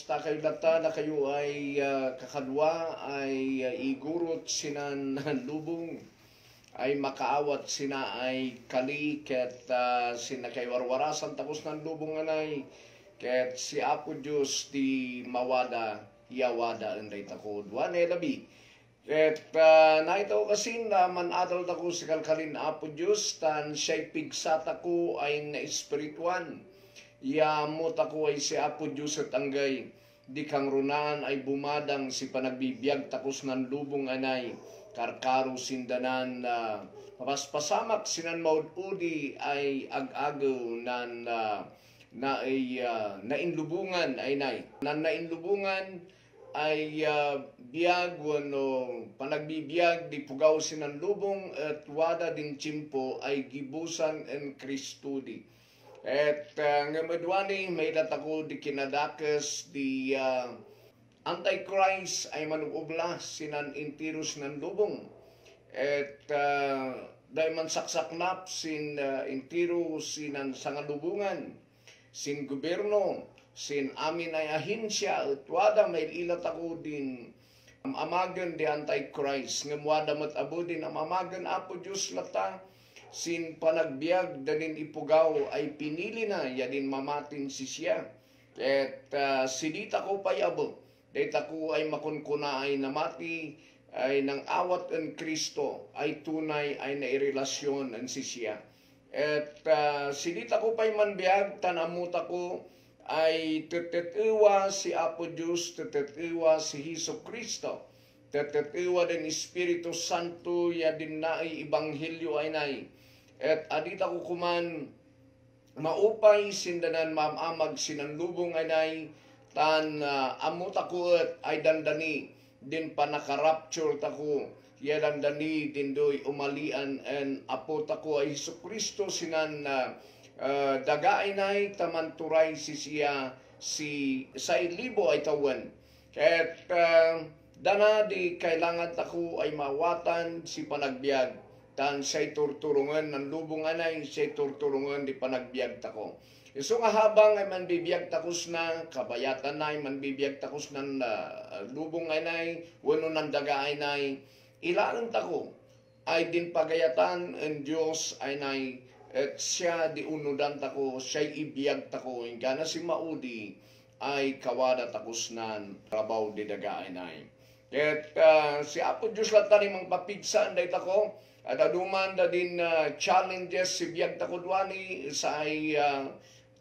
Kamusta kayo lata na kayo ay kakadwa ay igurot sinan lubong ay makaawat sina ay kali ket sina kay warwarasan tapos ng lubong anay ket si Apo Diyos di mawada yawada enday tako duan labi ket naitaw kasi na manadal tako si kalkalin Apo Diyos tan siya'y pigsat ako ay na espirituan yamot ako ay si Apo Diyos at anggay di kang runan ay bumadang si panagbibiag takos ng lubong anay karkaro sindanan na papaspasamak sinan maududi ay ag-agaw nan nainlubungan ay nay nan nainlubungan ay biyag wano panagbibiag di pugaw sinan lubong at wada din tsimpo ay gibusan en Kristudi. At nga madwani may datako di kinadakes di Antichrist ay manubla sinan intirus ng lubong. At dahil man saksaknap sin intiro sinan sangalubungan, sin gobyerno, sin amin ay ahinsya, at wada may ilat ako din amagan di Antichrist. Ngamwada mat abo din amagan Apo Diyos lata, sin panagbiag danin ipugaw ay pinili na, yadin mamatin si siya. At sidita ko payabo. Dahil ko ay makunkuna ay namati ay nang awat en Kristo ay tunay ay nairelasyon en siya. At silita ko pa'y manbiag tanamuta ko ay tetetiwa si Apo Diyos, tetetiwa si Hesus Kristo, tetetiwa din Espiritu Santo ya din na ay Ebanghelyo ay nay. At adita ko kuman maupay sindanan mamamag sinanlubong ay nay tan amot ako at ay dandani din panakarapture tako ya dandani din doy umalian en apot ako ay Jesucristo sinan dagaay nay tamanturay si siya si sa libo ay tawan ket dana di kailangan tako ay mawatan si panagbiag tan say turturungan ng lubong anay say turturungan di panagbiag tako. So nga habang ay manbibiyag takos na, kabayatan na ay manbibiyag takos ng lubong ay nay, wano ng daga ay nay, ilaan tako ay din pagayatan ang Diyos ay nay, at siya di unudan tako, siya'y ibiyag tako, nga na si Maudi ay kawada takos ng rabaw di daga ay nay. At si Apo Diyos lang tani mang papigsa anday tako, at aduman da din challenges si biyag tako duani sa ay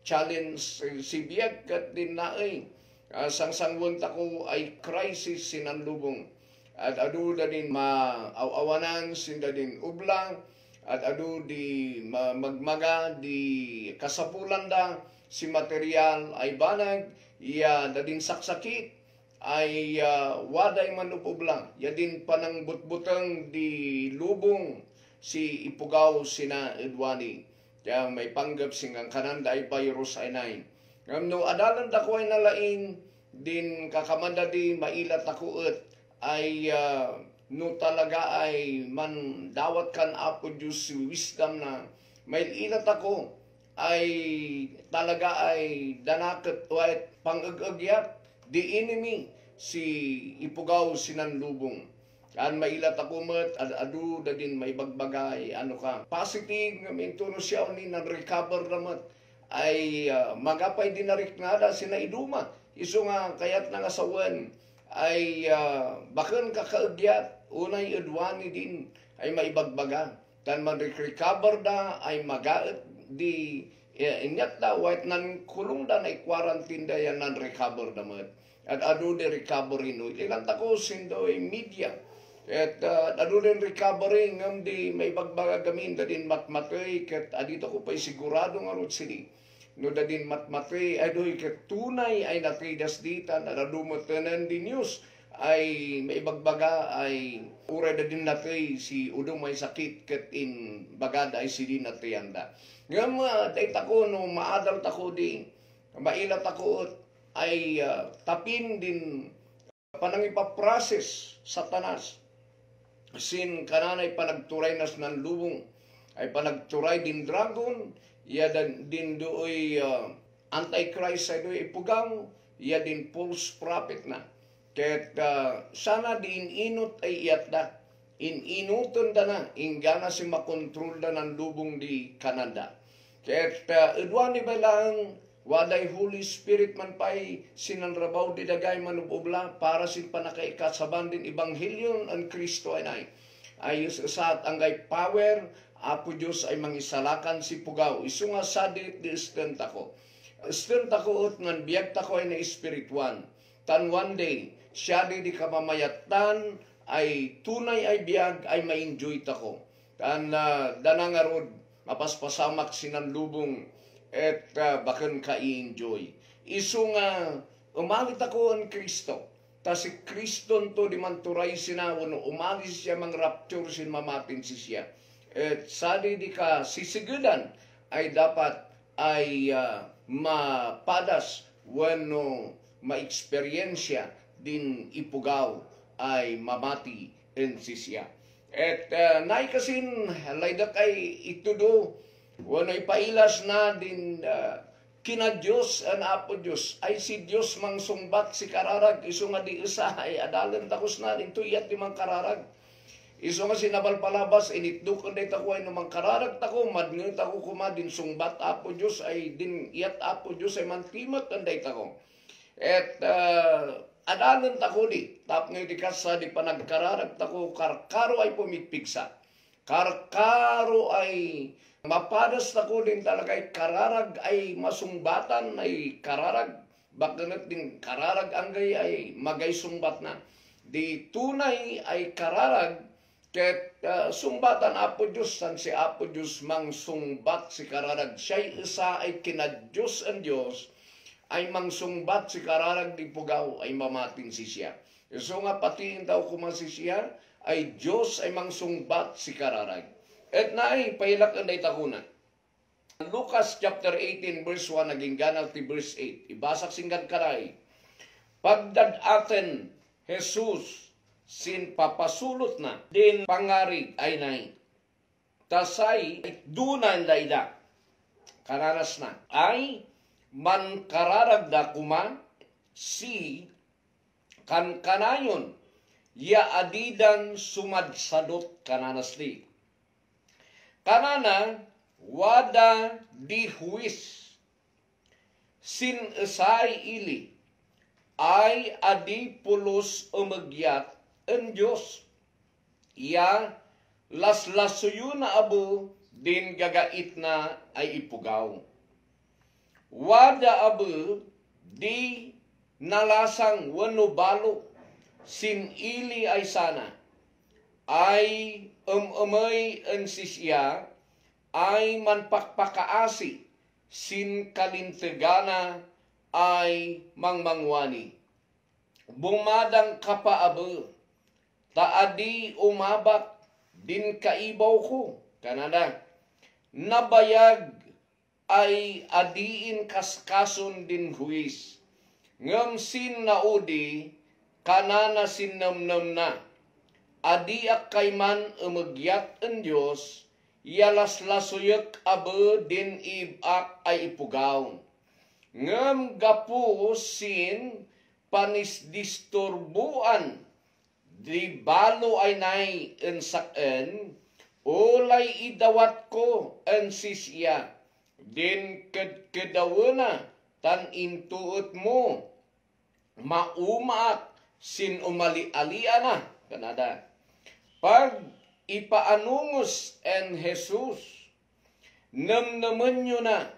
challenge si biyag kat din na ay sangsangwon tako ay crisis sinanlubong at adu da din maawanan sinda din ublang at adu di magmaga di kasapulan da si material ay banag iya da din saksakit ay waday manupublang ya din panang butbutang di lubong si ipugaw sina Edwani. Kaya may panggap singang kanan da ay virus ay nay. No adalan da ko ay nalain din kakamanda di mailat ako at ay no talaga ay man dawat kan Apo Diyos si wisdom na may ilat ako ay talaga ay danaket o ay pangagagyat di enemy si ipugaw sinanlubong. Kan mailat ako met adu da din may bagbagay ano ka positive nga mintuno siya ni nan recover namat ay magapay din na riknada sina iduma iso nga kayat nga sawan ay baken kakaagyat unay udwani din ay maibagbaga kan man recover da ay magaet di inyat da white nan kulong da na quarantine da yan nan recover da met at adu de recovery no ilan tako sindo media. At ado din recovery ngam di may bagbaga gamin da din matmatay ket adito ko pa'y sigurado nga rot sili. No da din matmatay adoy ket tunay ay natidas dita na nadumatanan di news ay may bagbaga ay ura da din natay si udong may sakit ket in bagada ay sili natayanda. Ngam day tako no maadal tako di mailat ako ay tapin din panang ipaprocess satanas sin kananay panagturay nas ng lubong ay panagturay din dragon ya din dooy Antichrist ay doy ipugaw iya din false prophet na. Ket sana din inot ay iyat da. Inuton da na, ingana si makontrol da ng lubong di Canada. Ket edwa ni balang waday Holy Spirit man pa'y sinanrabaw di dagay manubobla para sin panakaikasaban din Ebanghelyon ang Kristo ay ayos saat anggay power, Apo Diyos ay mangisalakan si pugaw. Isu nga sadit di istenta ko. Istenta ko ut ngan biyag ta ko ay na espirituan. Tan one day, siya di kamamayatan, ay tunay ay biyag ay ma-enjoy ta ko. Tan danangarod, mapaspasamak sinanlubong, et baken ka i-enjoy. Isu nga, umalit ako ang Kristo. Ta si Kriston to di manturay sinawon, umalis siya mang rapture sin mamatin si siya. At sali di ka sisigadan ay dapat ay mapadas wano ma-eksperyensya din ipugaw ay mamati en sisya. At nay kasin laydak ay itudo wano ipailas na din kina Diyos an Apo Diyos ay si Diyos mang sumbat si kararag iso nga di isa ay adalan takos na din tuyat di mang kararag. Iso nga sinabal palabas, initduk ang dayta ko ay namang kararag tako, madngat ako kumadin sungbat Apo Diyos ay din iyat Apo Diyos ay mantimat ang dayta ko. At adalan tako di, tap ngayon di kasa di panagkararag tako, karkaro ay pumipigsa. Karkaro ay mapadas tako din talaga ay kararag ay masungbatan ay kararag. Bakanat din kararag anggay ay magay sungbat na. Di tunay ay kararag, ket sumbatan Apo Diyos, san si Apo Diyos mang sumbat si kararag. Siya'y isa ay kina Diyos ang Diyos, ay mang sumbat si kararag di pugaw, ay mamatin si siya. So nga patiin daw kuman si siya, ay Diyos ay mang sumbat si kararag. Et naay, pailak ang dayta kuna. Lucas chapter 18 verse 1, naging ganal ti verse 8. Ibasak singgan karay. Pagdadaten Jesus, sin papasulot na din pangarig ay nay. Tasay dunan dayda. Kananas na. Ay man kararagda kuma si kanayon ya adidan sumadsadot kananas di. Kanana wada di huwis sin esay ili ay adi pulos umagyat en Diyos. Iya laslasuyo na abo din gagait na ay ipugaw. Wada abo di nalasang wano balo sin ili ay sana ay umay en sisya ay manpakpakaasi sin kalintegana ay mangmangwani. Bumadang kapaabo, taadi umabak din kaibaw ko. Kanada, nabayag ay adiin kaskason din huwis. Ngam sin naudi, kanana sin namnam na. Adiak kayman umagyat en Diyos, yalaslasuyek abo din ibak ay ipugaw. Ngam gapu sin panisdisturbuan di balo ay nay ensaken ulay idawat ko en sisya din kedawena tan intuot mo maumaak sin umali-aliana kanada. Pag ipaanungos en Jesus namnaman nyo na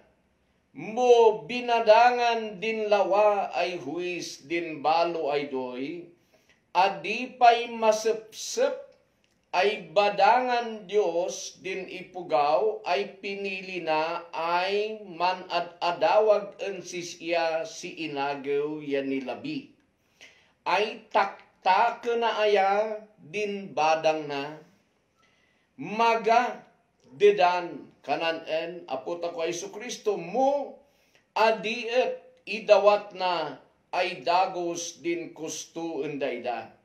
mo binadangan din lawa ay huwis din balo ay doy, adi pa'y masepsep ay badangan Diyos din ipugaw ay pinili na ay manad-adawag en sisya si inagaw yan nilabi. Ay taktak na aya din badang na maga dedan kanan apota ko Isu Kristo mo adiet idawat na ay dagos din kusto endayda.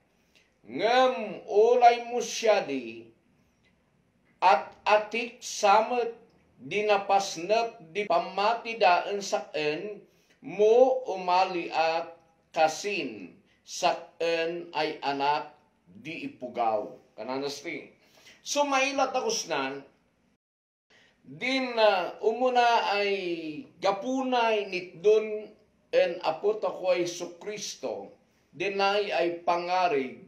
Ngem ulay mo siya di at atik samet dinapasnet di pamatidaan saken mo umaliak kasin saken ay anak di ipugaw. Kananasti. So mailat akos na, din umuna ay gapunay nitdon en apot ako ay Sukristo, dinay ay pangarig,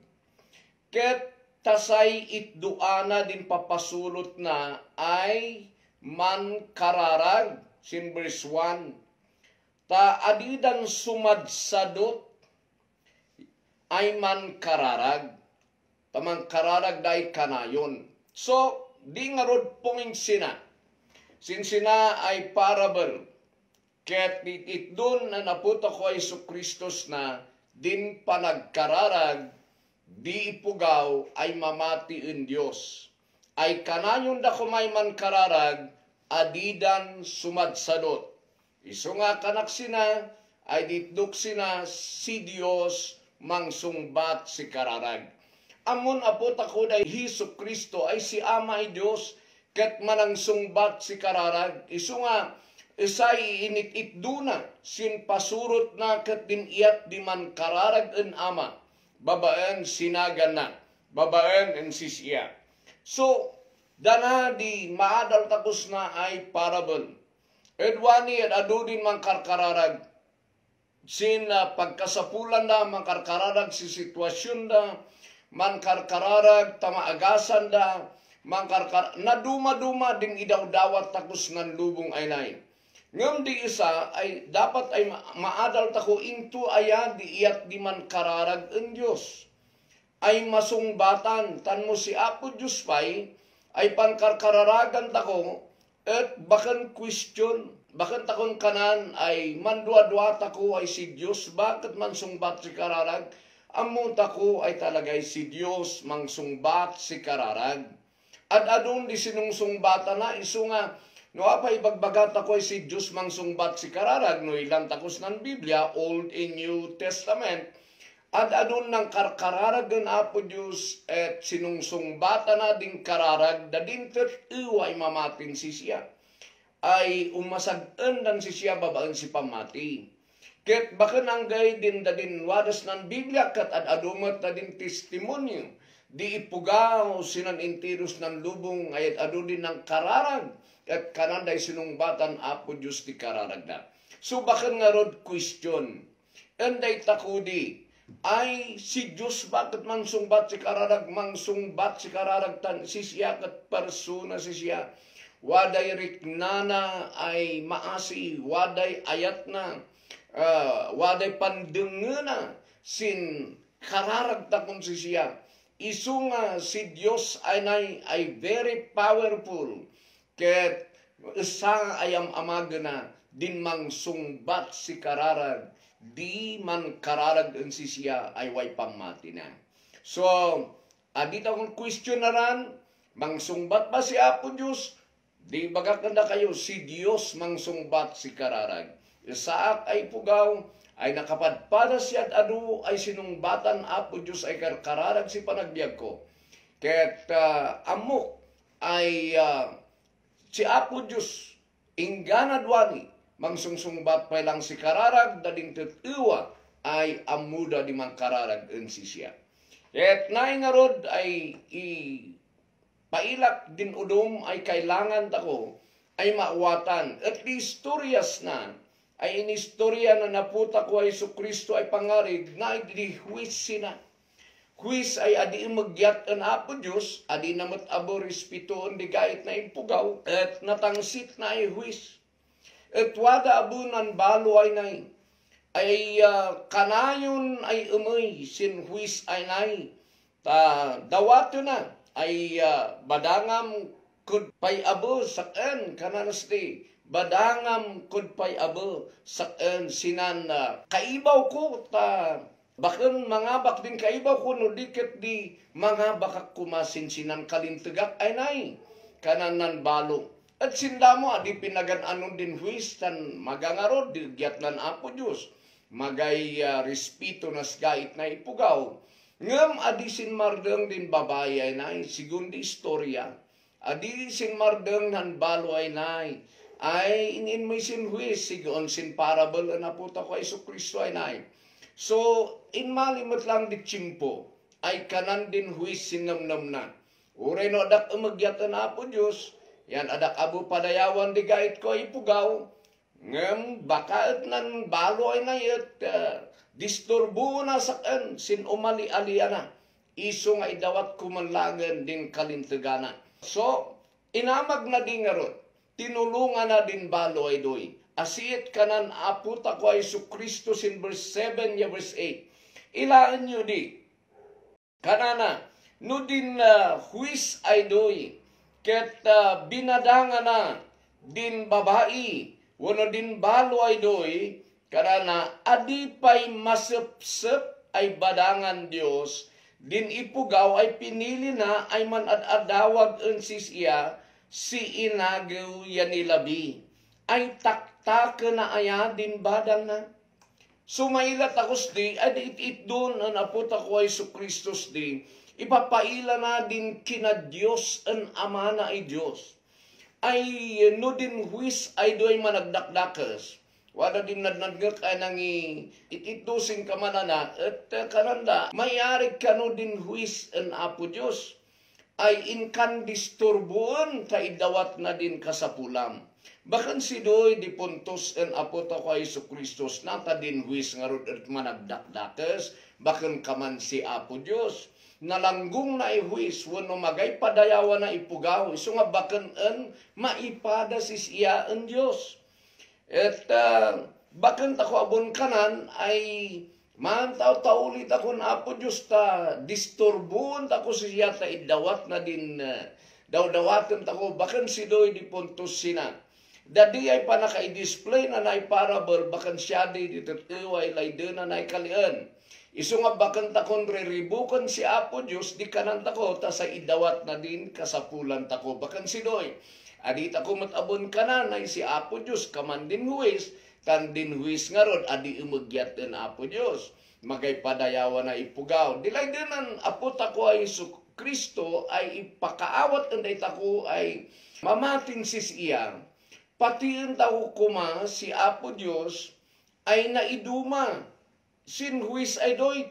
ket tasay itduana din papasulot na ay man kararag, sin verse 1, ta adidan sumadsadot ay man kararag, tamang kararag day kanayon. So, di nga rod ponging sina, sinsina ay parable, ket itdon na naputa ko ay Sukristos na din panagkararag, di ipugaw ay mamati in Diyos. Ay kanayon da kumay man kararag, adidan sumadsadot. Iso nga kanak sina, ay ditduk sina si Diyos mangsungbat si kararag. Amon apot ako day Hesus Kristo ay si Ama ay Diyos, ket manang sungbat si kararag. Iso nga, isay inititduna, sin pasurot na ket din iyat di man kararag en Ama, babaen sinagan na, babaen en sisya. So, dana di maadal takos na ay parable. Edwani at adu din man karkararag, sin pagkasapulan na man karkararag si sitwasyon na, man karkararag tamaagasan da, man naduma-duma din idaw-dawat takos ng lubong ay nay. Ngam di isa ay dapat ay maadal tako into ayan di iyat di man kararag en Diyos. Ay masungbatan tan mo si Apo Diyos pay ay pankarkararagan tako at bakan question, bakan takon kanan ay mandua-dua tako ay si Diyos, bakit man sungbat si kararag? Amon tako ay talagay si Diyos mangsungbat si kararag. At adun di sinungsungbatan na iso nga, no apay bagbagat ako ay si Diyos mangsungbat si kararag, no ilang takos ng Biblia, Old and New Testament, at adun ng kararag ng Apo Diyos at sinungsungbatan na din kararag, da din iway mamatin si siya. Ay umasag-en dan si siya babaan si pamati. Ket baken anggay din da din wadas ng Biblia kat adumat na din testimonyo. Di ipugaw sinan intiros ng lubong ayat adu din ng kararag at kananday sinungbatan Apo Diyos di kararag na. So baken nga rod question. Enday takudi ay si Diyos bakit man sungbat si kararag, mangsungbat si kararag tan si siya kat persona si siya. Waday riknana ay maasi, waday ayat na. Waday pandengena sin kararag takon si siya. Isu nga si Dios ay very powerful. Ket isa ayam amagana din mang sungbat si kararag. Di man kararag en si siya ay way pamati na. So, adita kong question na ran, mang sungbat ba si Apo Dios? Di bagakanda kayo si Dios mang sungbat si kararag. Isaak ay pugaw, ay nakapadpada siya at adu ay sinungbatan Apo Diyos ay kararag si panagbiag ko. Ket amok ay si Apo Diyos ingana duani mangsungsungbat pa lang si kararag dading tetiwa ay amuda di man kararag en si siya. Ket naay nga rod ay pailak din udom ay kailangan tako ay mauwatan. At istoryas na ay inistorya na naputa ko ay Sukristo ay pangarig na idihwis sina. Huwis ay adi magyat ang Apo Diyos, adi namat abo respetoon di gait na ipugaw, at natangsit na ay huwis. At wada abo nan balo ay nay, ay kanayon ay umay, sin huwis ay nay, dawato na, ay badangam kud pay abo saken kananasti. Badangam kud pay abo saken sinan kaibaw ko ta baken mangabak din kaibaw ko no diket di mangabak ak kumasin sinan kalintagak ay nay kananan balo at sindamo adi pinagan anon din huwis tan magangarod di gyat nan Apo Dios magay respeto nas gait na ipugaw ngem adi sin mardeng din babae ay nay sigundi istorya adi sin mardeng nan balo ay nay ay inin mo sin huwis, sigon sin parable na po ko ay Kristo ay nay. So, in malimot lang di tsimpo, ay kanan din huwis sinamnam na. Uray no adak umagyatan na po Diyos, yan adak abu padayawan di gait ko ipugaw, ngem bakaat nan balo ay nayet, disturbo na sakan, sin umali-aliana, iso nga idawat kumanlangan din kalintagana. So, inamag na din nga ron, tinulungan na din balo ay doy. Asiit kanan aputa ko ay Kristo sin verse 7 ya verse 8. Ilaan nyo di. Kanana, no din huwis ay doy. Ket binadanga na din babae. Wano din balo ay doy. Kanana, adipay masepsep ay badangan Diyos. Din ipugaw ay pinili na ay manadadawag ang sisiya si inagaw yanilabi. Ay taktake na aya din badang na. Sumailat akos di, ay it doon ang aputa ko ay Kristus di, ipapaila na din kina Diyos ang ama na ay Diyos. Ay no din huwis ay do'y managdakdakas. Wala din nadnagak ay nangi ititusin ka manana at kananda, mayari ka no din huwis ang apo Diyos. Ay inkan disturbuan kay dawat na din kasapulam. Bakan si doy di puntos en apota ko ay Kristus nata din huwis nga rod at managdakdakas, bakan kaman si Apo Diyos. Nalanggong na ihuwis, wano magay padayawa na ipugaw, iso nga bakan en maipada si siya en Diyos. At bakan tako abon kanan ay mantaw-taulit ako na Apo Diyos ta disturbon tako siya ta idawat na din daw-dawatan tako, bakan si doy di puntos sina. Dadi ay panaka-display na nay parable, bakan siya di ditatiway lay din na nay kalian. Iso nga bakan takon reribukan si Apo Diyos, di kanan tako, ta sa idawat na din kasapulan tako, bakan si doy. Adi tako matabon kanan ay si Apo Diyos, kaman din huwis, kan din huwis nga rod, adi umugyat din Apo Diyos. Magay padayawa na ipugaw. Dilay din ang Apo tako ay Kristo ay ipakaawat ang tako ay mamating sisiyang. Pati ang tao kuma si Apo Diyos ay naiduma. Sin huwis ay doy,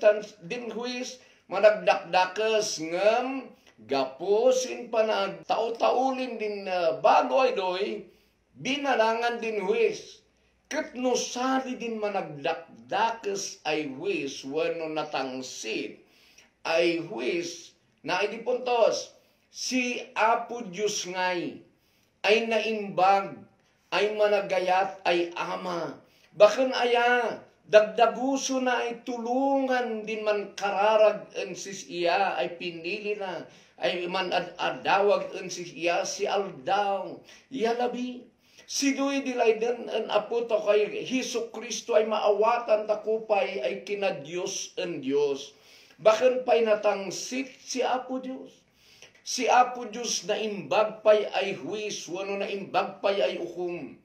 din huwis managdakdakas ngam gapo sin panag tao-taulin din bago ay doy, binalangan din huwis. Ket no sali din managdakdakas ay huwis, wano natangsit ay huwis, na idipuntos, si Apo Diyos ngay ay naimbag, ay managayat, ay ama. Bakan aya, dagdaguso na ay tulungan din man kararag en sisiya, ay pinili na, ay man adawag en sisiya, si aldaw, yalabi. Si doy dilay din en aputa kay Hesus Kristo ay maawatan takupay ay kina Diyos en Diyos. Bakan pa'y natangsit si Apo Diyos. Si Apo Diyos na imbag pa'y ay huwis, wano na imbag pa'y ay ukum.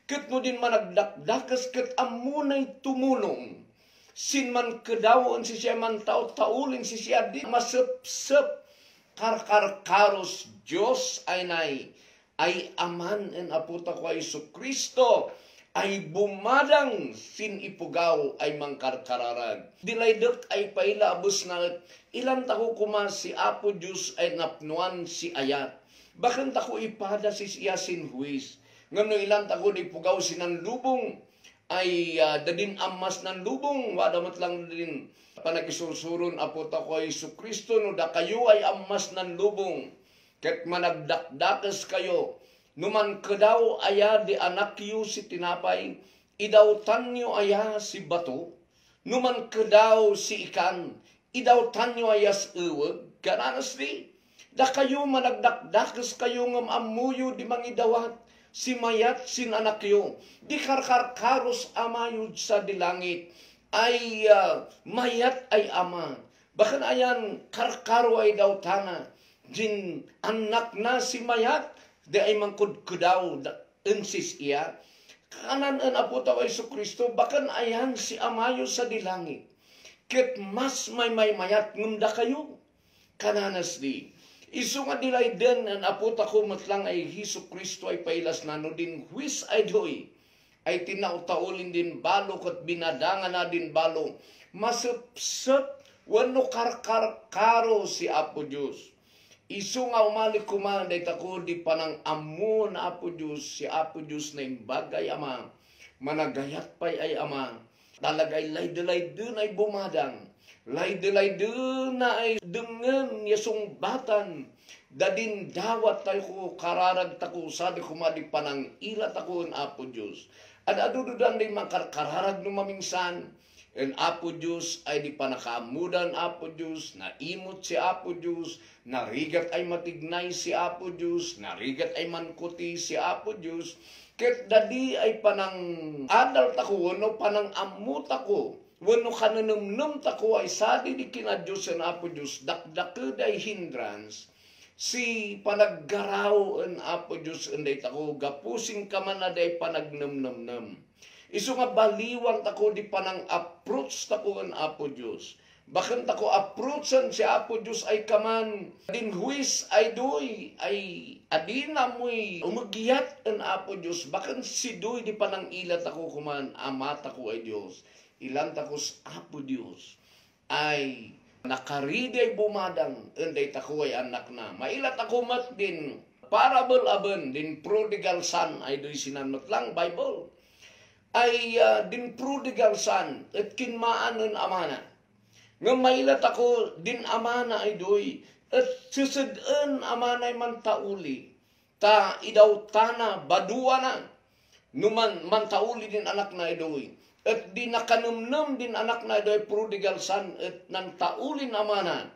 Ket no din managdakdakas, ket amunay tumulong. Sin man kedawon si siya man taulin si siya di masep-sep. Karkaros Diyos ay nay, ay aman en aputa ko ay Kristo, ay bumadang sin ipugaw ay mangkarkararag. Dilaydek ay pailabos na ilan tako kuma si Apo Diyos ay napnuan si ayat. Bakan tako ipada si siya sin huwis. Ngano ilan tako di pugaw sinan lubong ay dadin amas nan lubong. Wadamat lang din panagisursurun aputa ko ay Kristo no da kayo ay amas nan lubong. Ket managdakdakas kayo. Numan kedaw aya di anak yu si tinapay, idawtan nyo aya si bato. Numan kedaw si ikan, idawtan nyo aya si uwag. Gananas di. Da kayo managdakdakas kayo ngam amuyo di mangidawat. Si mayat sin anak yu. Di karkarkaros amayod sa dilangit. Ay mayat ay ama. Bakan ayan karkaro ay dawtana. Din anak na si mayat. Di ay mangkudkudaw ensis iya. Kanan ang aputa ko Hesus Kristo, bakan ayan si amayo sa dilangit. Ket mas may mayat ngunda kayo. Kananas di. Isu nga dilay den ang aputa ko matlang ay Hesus Kristo ay pailas na no din huwis ay doy ay tinautaulin din balo kat binadangan na din balo masupsup wano karo si Apo Diyos. Isu nga umalik kuman day tako di panang amo na Apo Diyos si Apo Diyos na imbagay ama managayat pay ay ama talagay lay dun ay bumadang lay na ay dengan yasong batan dadin dawat tayo ko kararag tako sadi kumadi panang ilat ako ang Apo Diyos at adududan din makararag no mamingsan ang Apo Diyos ay di panakamudan Apo Diyos na imot si Apo Diyos narigat ay matignay si Apo Diyos narigat ay mankuti si Apo Diyos ket dadi ay panang adal tako no panang amut ako wano kananumnum tako ay sadi di kinadyos ang Apo Diyos dakdaked ay hindrance si panaggaraw ang Apo Diyos anday tako gapusing kaman na day panagnumnumnum isu nga baliwan tako di panang approach tako ang Apo Diyos bakan tako approachan si Apo Diyos ay kaman din huwis ay doy ay adina mo'y umagiyat ang Apo Diyos bakan si doy di panang ilat ako kuman amat ako ay Diyos ilan takos Apo Diyos ay nakaridi ay bumadang enday tako ay anak na mailat ako mat din parable aben din prodigal son ay doy sinanmat lang Bible ay din prodigal son at kinmaan ng amana nga mailat ako din amana ay doy at susudan amana ay mantauli ta idaw tana badua na numan mantauli din anak na ay doy at di nakanumnum din anak na doy prodigal son at nang taulin amana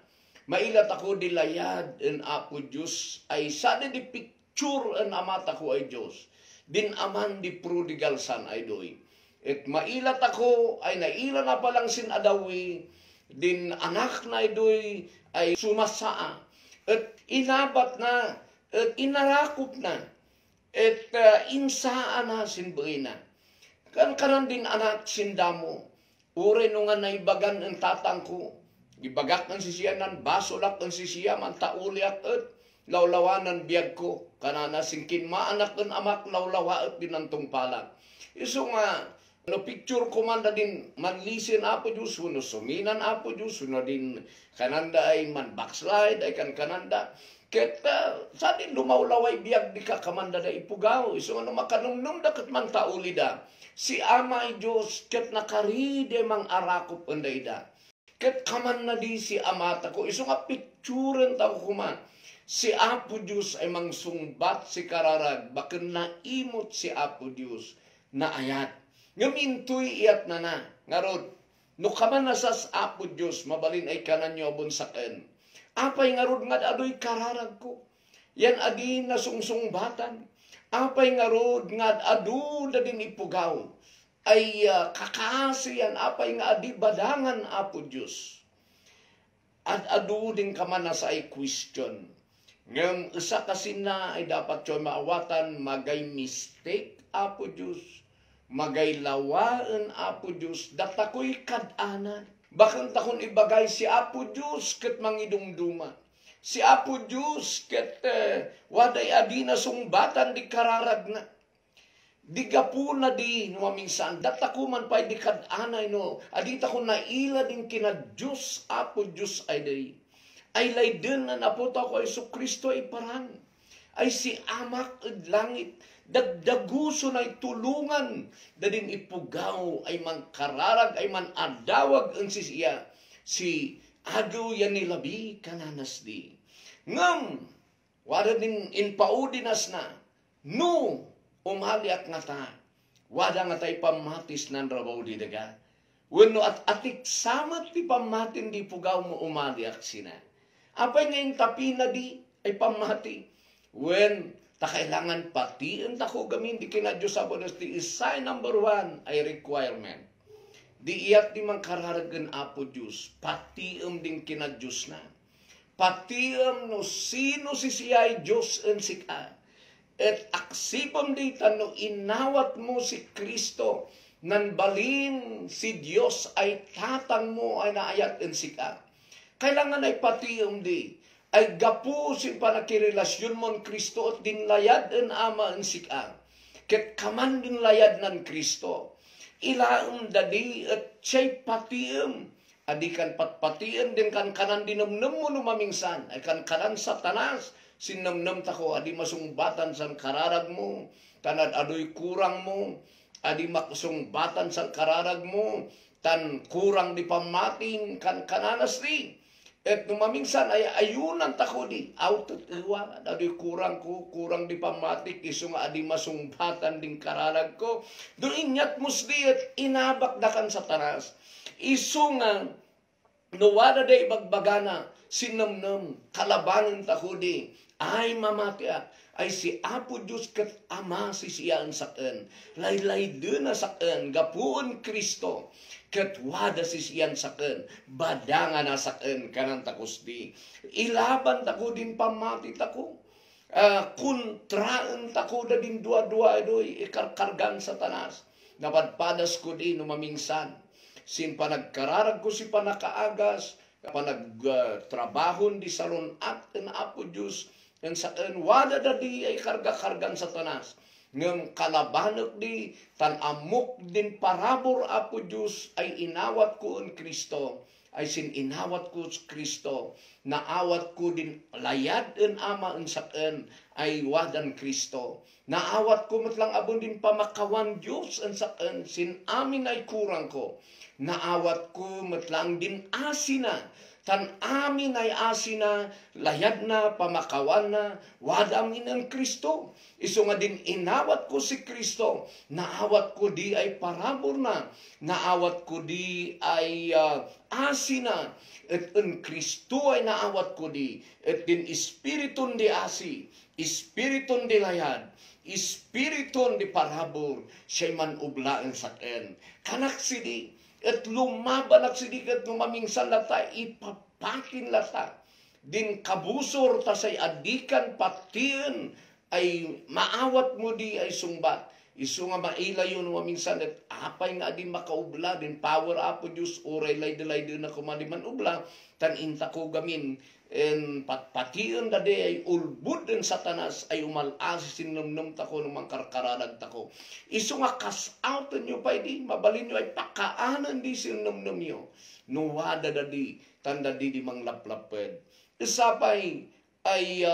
mailat ako dilayad en Apo Diyos ay sada di picture en amata ko ay Diyos din aman di prodigal son ay doy at mailat ako ay naila na palang sin adawi din anak na ay doy ay sumasaa at inabat na at inarakop na at insaan na sin na kan karan din anak sindamo ure no nga naibagan ang tatang ko ibagak ang sisiya nan basolak ang sisiya man tauliak at lawlawanan biyag ko kanana singkin maanak ang amak lawlawa at dinantong palak iso nga no picture ko man din manlisin Apo Diyos no suminan Apo Diyos no din kananda ay man backslide ay kananda ket sa din lumawlaway biyag di ka kamanda da ipugaw iso nga no makanumnum da ket man tauli da si Ama ay Diyos ket nakaride mang arakop anday da ket kaman na di si amata ko iso nga picturen ta ko kuman si Apo Diyos ay mangsungbat si kararag baken naimot si Apo Diyos na ayat ngamintoy iyat na ngarod no kaman na sas Apo Diyos mabalin ay kanan nyo bunsaken apay ngarod nga adoy kararag ko yan adi na sungsungbatan apay ngarod nga adu da din ipugaw ay kakasiyan apay nga adi badangan Apo Diyos at adu din kaman na sa ay question ngam isa kasi na ay dapat siya maawatan magay mistake Apo Diyos magay lawaan Apo Diyos datakoy kadanan bakang takon ibagay si Apo Diyos ket mangidumduma si Apo Diyos ket waday adi na sungbatan di kararag na di gapuna di no minsan datako man pay di kadanay no adita ko naila din kina Diyos Apo Diyos ay layden na napota ko ay Hesus Kristo ay parang ay si amak ed langit dagdaguso na tulungan dadin ipugaw ay man kararag ay man adawag ang sisiya si agaw yan nilabi kananas di ngam wada din inpaudinas na no umaliak nga ta wada nga tay pamatis nan rabaw di daga wenno at atik samat ti pamatin di pugaw mo umaliak sina apay nga yung tapina di ay pamati when ta kailangan patiin ta ko gamin di kina Diyos Apo Diyos di sign number 1 ay requirement di iyat di man kararagan Apo Diyos patiim din kina Diyos na patiim no sino si siyay Diyos en sika et aksipam di no inawat mo si Kristo nan balin si Diyos ay tatang mo ay naayat en sika kailangan ay patiim di ay gapu sin panakirelasyon mon Kristo at din layad en ama en sika. Ket kaman din layad nan Kristo. Ilaem dadi at siya'y patiem. Adi kan patpatien din kan kanan dinamnam mo numamingsan. Ay kan kanan satanas. Sinamnam tako adi masungbatan san kararag mo. Tanad adoy kurang mo. Adi masungbatan san kararag mo. Tan kurang di pamatin kan kananas di. Et numamingsan ay ayunan tako di. Autot iwa. Adoy kurang di pamatik. Iso nga adi masungbatan din kararag ko. Doon inyat musdi at inabak dakan satanas. Isu nga, nuwada day bagbagana, sinamnam, kalabanan takudi, ay mamatya, ay si Apo Diyos kat Ama sisiyaan saken, laylay din na saken, gapuon Kristo, kat wada sisiyan saken, badangan na saken, kanan takusdi, ilaban tako din pamati tako, kontraan tako da din dua-dua doy, ikarkargan satanas, napadpadas ko din numamingsan, sin panagkararag ko si panakaagas, panagtrabahon di salon at en Apo Diyos, en sa wada da di ay karga-kargan satanas. Ngem kalabanak di, tan amok din parabor Apo Diyos, ay inawat ko en Kristo, ay sin inawat ko sa Kristo, naawat ko din layad en ama en saken, ay wadan Kristo. Naawat ko matlang abon din pamakawan Diyos en saken, sin amin ay kurang ko. Naawat ko matlang din asina, tan amin ay asina, layad na, pamakawan na, wadamin ang Kristo. Iso nga din inawat ko si Kristo, naawat ko di ay parabor na, naawat ko di ay asina, at ang Kristo ay naawat ko di, at din Espiriton di asi, Espiriton di layad, Espiriton di parabor, siya'y manublaan saken. Kanak sidi, at lumaban at sidikat numamingsan lata, ipapakin lata. Din kabusor ta say adikan patien, ay maawat mo di ay sumbat. Isu nga mailay yun numamingsan at apay nga di makaubla, din power Apo Diyos, uray lay din na kumadiman ubla, tan inta ko gamin, en patpatien da de ay ulbud den satanas ay umalasi sinumnum tako ng mangkarkararag tako. Isu nga cast out nyo pa di mabalin nyo ay pakaanan di sinumnum nyo. Nuwada da di tanda di manglaplaped. Isapay ay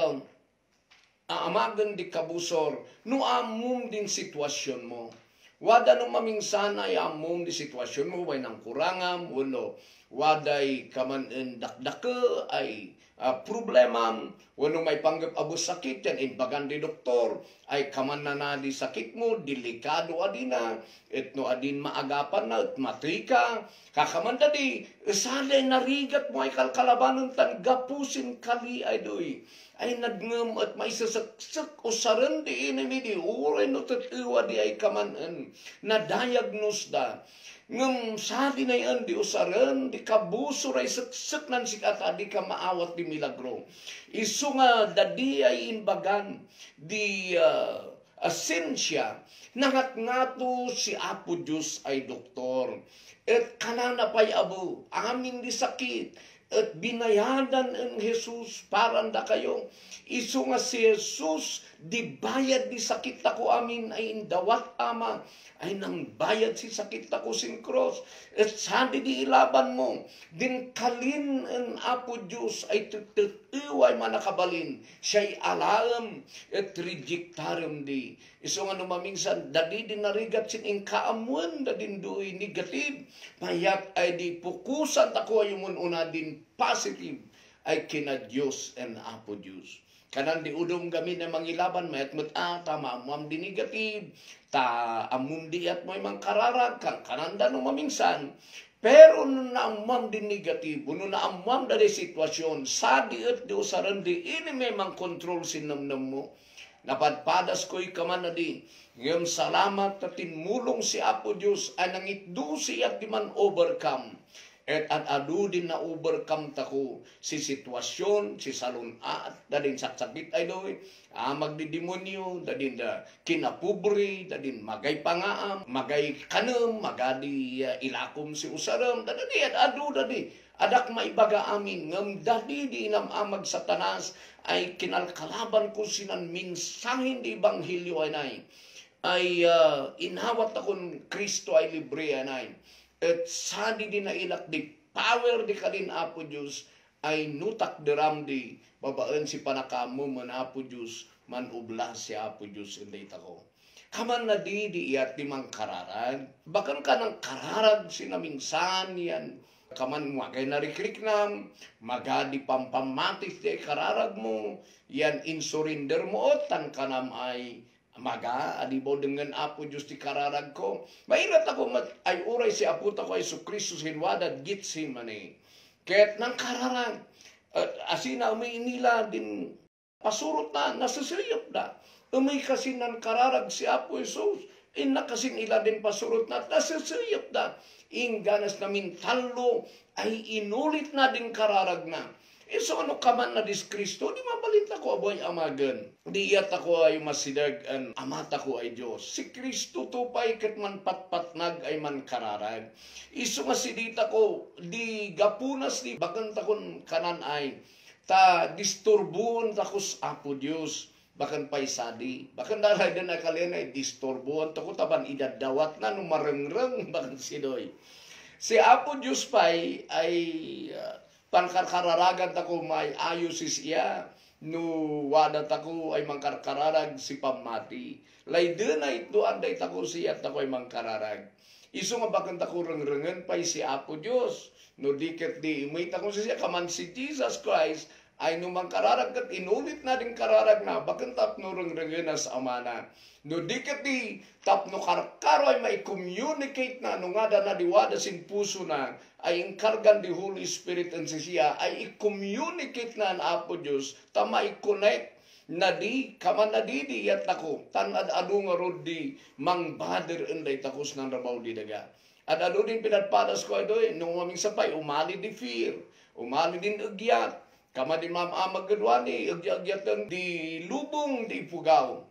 amagan di kabusor no amum din sitwasyon mo. Wada nung mamingsan ay amum di sitwasyon mo way nang kurangam wano waday kaman en dakdake ay problema, wano may panggap abos sakit yan, imbagan di doktor, ay kaman na di sakit mo, delikado adina, etno adin maagapan na, at matrika, kakaman di, salay narigat mo ay kalkalabanan tan gapusin kali ay doy, ay nagngam at may sasaksak o saran di inimi di, uray no tatiwa di ay kamanan, na diagnose da, ngem sadi na yan di usaran, di kabusor ay saksak nan sikata, di ka maawat di milagro. Isu nga dadi ay inbagan di asensya, nangat ngato si Apo Diyos ay doktor. Et kanana pa'y abo, amin di sakit, at binayadan ang Jesus paranda kayo. Isu nga si Jesus, di bayad di sakit ako amin ay indawat ama, ay nang bayad si sakit ako sin cross. At sadi di ilaban mo, din kalin ang Apo Diyos ay tututiway manakabalin, siya'y alam at rejectarum di. Isu nga numamingsan, dadi din narigat sin ingkaamuan, dadin do'y negative, mayak ay di pukusan ako ay una din positive, ay kina Diyos and Apo Diyos. Kanan di udong gamin na mangilaban, mayat tama amam di negative, ta amum di at may mangkararag, kananda no mamingsan, pero na amam di negative, no na amam dari sitwasyon, sadi at di usaran di, ini memang kontrol sinamnam mo, napadpadas ko'y kaman na di, ngayon salamat na tinmulong si Apo Diyos, ay nangitdo siya di man overcome, at adu din na overcome tako si sitwasyon, si salunat, dadin saksakit ay doy, magdidemonyo, dadin da kinapubri, dadin magay pangaam, magay kanam, magadi ilakom si usaram, dadadi at adu dadi. Adak maibaga amin, ngam dadi di inamamag satanas, ay kinalkalaban ko sinan minsahin di Ebanghelyo ay inawat akong Kristo ay libre anay. At sadi din na ilak di power di kalin Apo Diyos ay nutak deram di babaan si panakamu man Apo Diyos man ubla si Apo Diyos inday tako. Kaman na di iyat di mang kararag. Bakan ka ng kararag sinamingsan yan. Kaman magay narikrik nam, magadi pampamatis di kararag mo, yan insurrender mo tan kanam ay adibo dengan Apo Diyos ti kararag ko. Mairat ako ay uray si Apo ko ay Sukristo hinwadad gitsin mani. Kaya't nang kararag, asina umay nila din pasurot na, nasasayop na. Umay kasi nang kararag si Apo Jesus, ina kasi nila din pasurot na, nasasayop na. Ingganas namin talo ay inulit na din kararag na. So ano kaman na dis Kristo, di mabalit ako aboy amagan. Di iyat ako ay masidag an amata ko ay Diyos. Si Kristo to pa ikat man patpatnag ay man kararag. Iso nga sidita ko, di gapunas di bagan takon kanan ay ta disturbon takos Apo Diyos. Bakan pa'y sadi. Bakan daray din na kalina ay disturbuan. Tako taban idadawat na nung marengreng bakan sidoy. Si Apo Diyos pa'y ay pangkarkararagan tako may ayos siya. No wadat ako ay mangkarkararag si pamati. Layde na ito anday tako siya at ako ay mangkararag. Iso nga bakan tako rengrengen pa'y si Apo Diyos. No diket di imay tako siya kaman si Jesus Christ ay numang kararag kat inulit na din kararag na bakan tapno rengrengen as amana. No diket di tapno karkaro ay may communicate na no nga na diwada sin puso na ay inkargan di Holy Spirit and siya ay i-communicate na ang Apo Diyos tama i-connect na di kaman na di yat ako tanad adu nga rod di mang bader enday takos ng rabaw di daga. At adu din pinadpadas ko ay nung maming sapay umali di fear, umali din agyat. Kama din mamamag gadwani, agyatan di lubong di pugaw.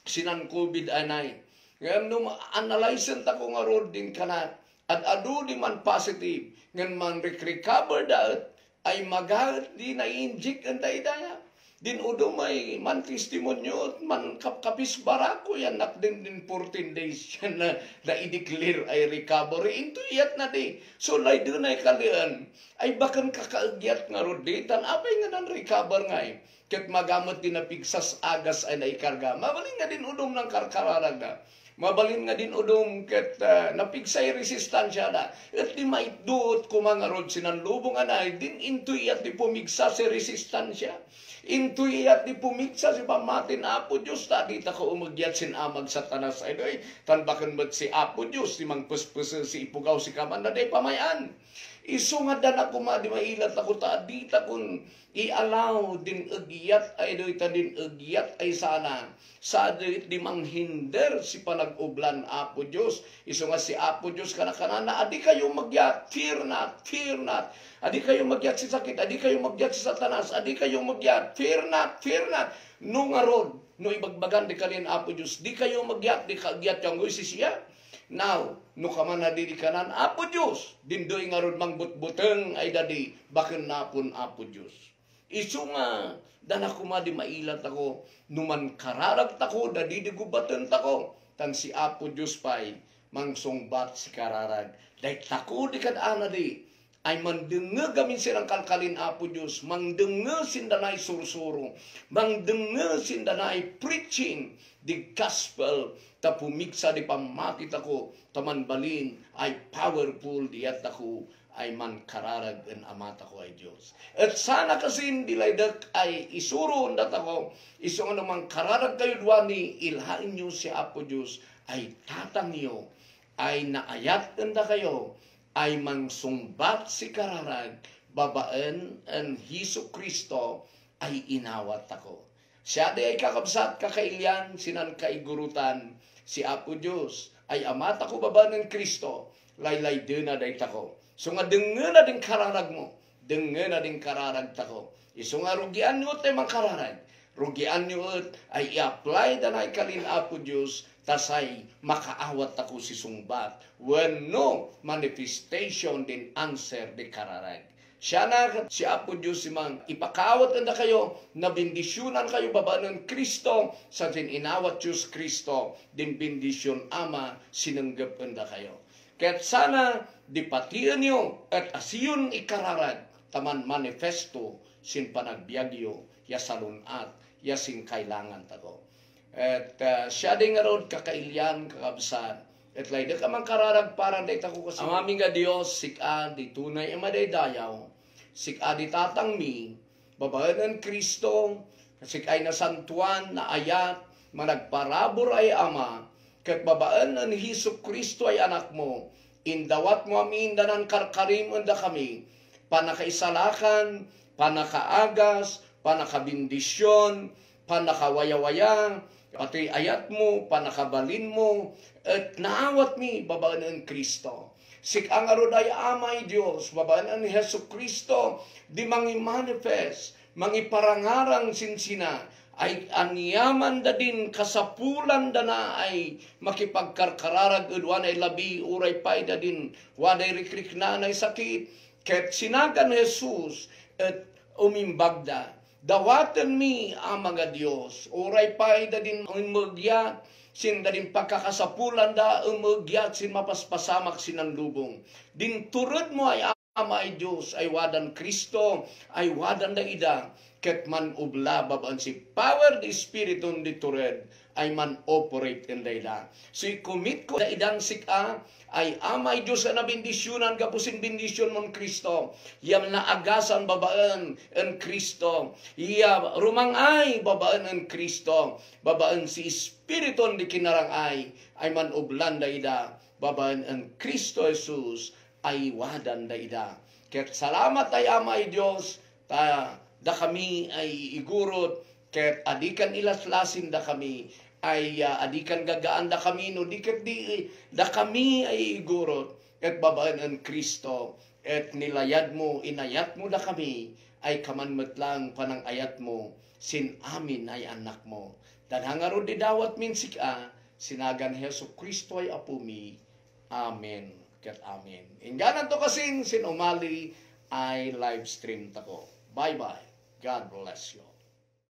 Sinan COVID anay. Ngayon nung analyzen tako nga rod din kanat. At adu di man positive. Ngayon man recover daat ay magat di na-inject ang daidaya. Din udo may man testimonyo man kapis barako yan nak din 14 days yan na i-declare ay recovery. Into iyat na di. So lay doon ay kalian. Ay bakan kakaagyat nga roditan. Apay nga nan recover nga eh. Kat magamot din na pigsas agas ay naikarga. Mabalin nga din udom ng karkararag na. Mabalin nga din udom kat napigsay resistansya na. At di maitduot ko mga rod sinanlubong anay. Din into iyat di pumigsa si resistansya. Into iyat di pumigsa si pamatin Apo Diyos. Tadita ko umagyat sin amag satanas ay doy. Tanbakan ba't si Apo Diyos. Di mang puspus si ipugaw si kaman na day pamayan. Iso nga dan ako di mailat ako tadita kung i-allow din agyat ay doy ta din agyat ay sana. Sa di manghinder si panag-ublan Apo Diyos. Iso nga si Apo Diyos kana-kanana. Adi kayo magyat. Fear not. Fear not. Adi kayo magyat si sakit. Adi kayo magyat si satanas. Adi kayo magyat. Fear not. Fear not. No nga rod. No ibagbagan di kalin Apo Diyos. Di kayo magyat. Di kagyat yung si siya. Now, no kaman na di kanan Apo Diyos. Dindoy nga rod mangbutbuteng ay dadi. Bakin napon Apo Diyos. Iso nga, dana kumadi mailat ako, numan kararag tako, dadi di gubatan tako, tan si Apo Diyos pa'y mangsungbat si kararag. Dahil tako di kadana di, ay mandenge gamin silang kalkalin Apo Diyos, mandenge sindanay sursuro, mandenge sindanay preaching, the gospel, ta pumiksa di pamakit ako, taman balin, ay powerful diyat ako, ay man kararag ang amata ko ay Diyos. At sana kasi hindi laydak ay isuro undat ako, iso nga namang kararag kayo duwani, ilhain nyo si Apo Diyos, ay tatang nyo, ay naayat anda kayo, ay mangsungbat si kararag, babaan ang Hesus Kristo, ay inawat ako. Siya di ay kakabsat kakailyan, sinan kaigurutan, si Apo Diyos, ay amata ko baba ng Kristo, laylay din na day tako. So nga dengen na din kararag mo. Dengen na din kararag tako. Iso nga rugian nyo tayo makararag. Rugian nyo ay i-apply da na ikalin Apo Diyos, tasay makaawat ako si sungbat. When no manifestation din answer di kararag. Siya na si Apo Diyos simang ipakawat na kayo, na bendisyonan kayo baba ng Kristo, sa din inawat Diyos Kristo, din bendisyon Ama sinanggap na kayo. Kaya't sana dipatian nyo at asiyon ikararag, taman manifesto sin panagbiagyo, ya salunat, ya sin kailangan tako. At siya din nga ron kakailyan, kakabsan, at lay ka man kararag para day tako kasi. Ang aming nga Diyos, sika di tunay amaday dayaw, sika di tatangmi, babaan ng Kristo, sika ay nasantuan, na ayat, managparabor ay Ama, kat babaan ng Hesus Kristo ay anak mo, indawat mo amin danan karkarim unda kami, panakaisalakan, panakaagas, panakabindisyon, panakawayawaya, pati ayat mo, panakabalin mo, at naawat mi, babaan ng Kristo. Sik ang aruday Amay Diyos, babaan ng Hesus Kristo, di mangi-manifest, mangiparangarang sinsina, ay anyaman da din, kasapulan da na ay makipagkarkararag, udwan ay labi, uray pay da din, waday rikrik na ay sakit, ket sinagan Jesus, at umimbagda, dawatan mi ang mga Diyos, uray pay da din umugyat, sin da din pagkakasapulan da umugyat, sin mapaspasamak sinang lubong. Din turod mo ay Ama ay Diyos, ay wadan Kristo, ay wadan da ida, ket man ubla babaan si power the Spiritun di turod, ay man operate in dayda. So i-commit ko da idang sika, ay Ama ay Diyos na bendisyonan, kapusin bendisyon mon Kristo, yam na agasan babaan en Kristo, iya rumangay babaan en Kristo, babaan si Spiritun di kinarangay, ay man ublan dayda, babaan en Kristo Jesus, ay wadan dayda. Ket salamat ay Ama ay Diyos, da kami ay igurot, ket adikan ilaslasin da kami, ay adikan gagaan da kami, no diket di, da kami ay igurot, at babaan ang Kristo, at nilayad mo, inayat mo da kami, ay kamanmatlang panang ayat mo, sin amin ay anak mo. Dan hangaro di dawat min sika, sinagan Hesus Kristo ay apumi. Amen. Ket amen. Ingganan to kasin, sin umali ay live stream tako. Bye-bye. God bless you.